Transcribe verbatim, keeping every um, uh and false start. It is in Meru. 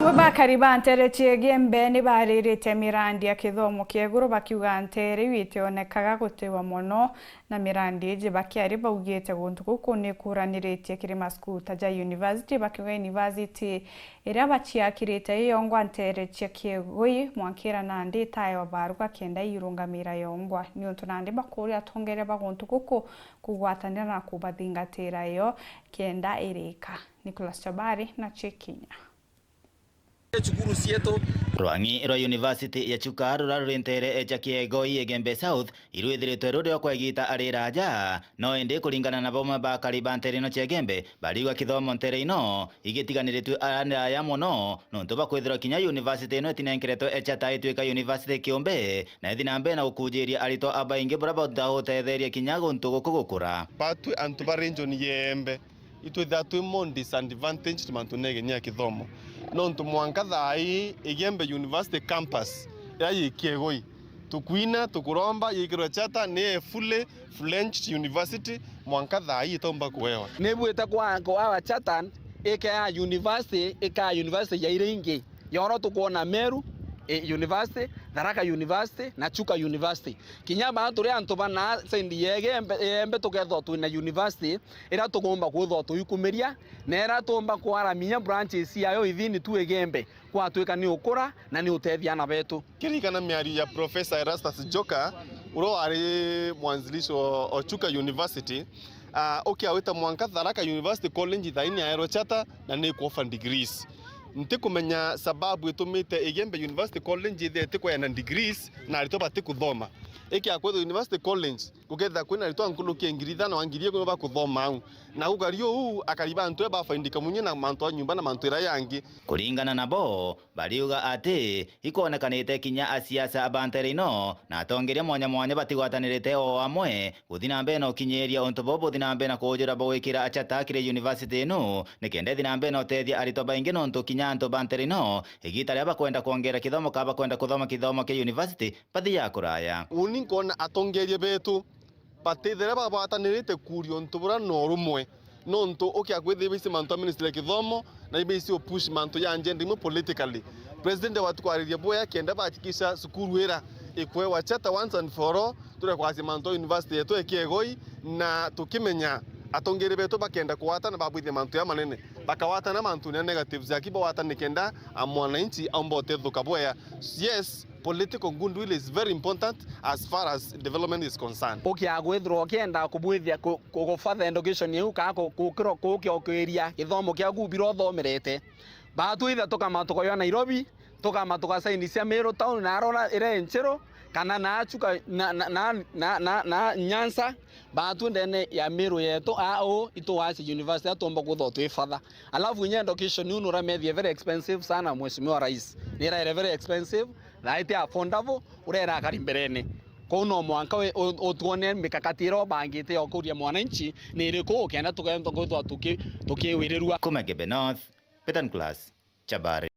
Bakari ba nteere cia Igembe ni baririte mirandi ya kithomo kia iguru, bakiuga nteere iu itionekaga gutiwa mono na mirandi iji. Bakiari baugite guntu guku ni kuraniritie kiri masukuru ta ja university, bakiuga university iria baciakirite iyongwa nteere cia Kiegoi mwankira nandi itaewa baruga kenda irungamira yongwa, niuntu nandi bakuria atongeria ba guntu guku kugwatanira na kubathingatira iyo kenda irika. Nicholas Chabari na Chikinya. Cukuru cietu. Rwang'i rwa University ya Chuka ruria ruri nteere cia Kiegoi, Igembe South, irwithiritwe ruri o kwa igita riraja, no indi kuringana na bamwe ba akari ba nteere ino cia Igembe, bariuga kithomo nteere ino igitiganiritue araya mono, nontu bakwithirwa kinya university ino itinenkeretwe echata itwika university kiumbe, na ithi na mbere na gukujiria aritwa abaingi baria bauta gutetheria kinya guntu guku gukura. Batwi antu ba region ya Igembe, itwithirwa twi more disadvantaged mantu negeni ya kithomo. Nontu mwanka thaa ii Igembe University campus iria yi Kiegoi, tukwina, tukuromba yikirwe charter, ni a fully fledged university, mwanka thaa ii itaumba kuewa. Ni bwite kwa, kwa charter, ikea university, ikaa university ya iria ingi. Yoro tukwona Meru, eh, University, Tharaka University na Chuka University. Kinya baa turi antu bana side ya Igembe, Igembe tukethwa twina university iria tukumba kwithwa tuikumiria, na iria tuumba kwaraminya branches ciayo ithini tu Igembe, kwatwika ni ukura na ni utethia ana betu. Kirikana miario ya Professor Erastus Joka, uria wari mwanzilishi wa, wa Chuka University, ah, ukiawita mwanka Tharaka University College thaini yaerwe charter na ni ku offer degrees. Ntikumenya sababu itumite Igembe University College ithire itikweana degrees na aritwa batikuthoma. Ikia kwithirwa University College gukethira kwina aritwa nkuruki ya ngiri ithano na ngiri ikumi bakuthoma au. Na gukari uu, akari ba ntu bafaindika munye na mantu a nyumba na mantu iria yangi. Kuringana nabo, bariuga ati ikwonekanite kinya asiasa ba nteere ino na atongeria mwanya mwanya batigwatanirite o amwe guthi na mbere na ukinyiria untu buu buthi na mbere na kuujura bwa gwikira achata kiri university ino, nikenda ithi na mbere na utethia aritwa baingi, nontu kinya antu ba nteere ino, igita riria bakwenda kwongera kithomo ka bakwenda kuthoma kithomo kia university, bathi ya kuraya. Uni nkona atongeria betu batithire bagwatanirite kuuria untu buria na urumwe, nontu ukia kwithira ibaisi mantu a ministry ya kithomo, na ibaisi upush mantu ya agenda imwe politically. President watu kwariria bwea kenda bahakikisha cukuru ira ikwewa charter once and for all, turia kwasia mantu a university yetu ya Kiegoi, na tukimenya atongeria betu bakenda kugwatana babwithia mantu ya manene, bakawatana mantu ya negatives, aki bawatane kenda a mwananchi aumba utethuka bwea. Yes, political goodwill is very important as far as development is concerned. Ukia gwithirwa ukienda kubwithia ku-, ku-, ku further education iu, kaa ku-, kukirwa kukia ukiria githomo kiaku bira uthomerete, batwitha tukama tukoywa Nairobi, tukama tukasaini cia Meru town na arora ira ncheru, kana na Chuka na, na, na, na, na, na Nyanza, batwi ndene ya Meru yetu, a u itugasi university atumba kuthwa twi further. Alafu inya education iu nuramethie very expensive sana, Mheshimiwa Rais. Niraire very expensive, na iti affordable, urera akari mberene. Kou no mwanka we, u-, utwone mikakati iria ubangite ya ukuria mwananchi ni iriku, ukenda tukethwa kwithwa tuki-, tukiwirirua. Kuma Igembe North, Peter Nicholas, Chabari.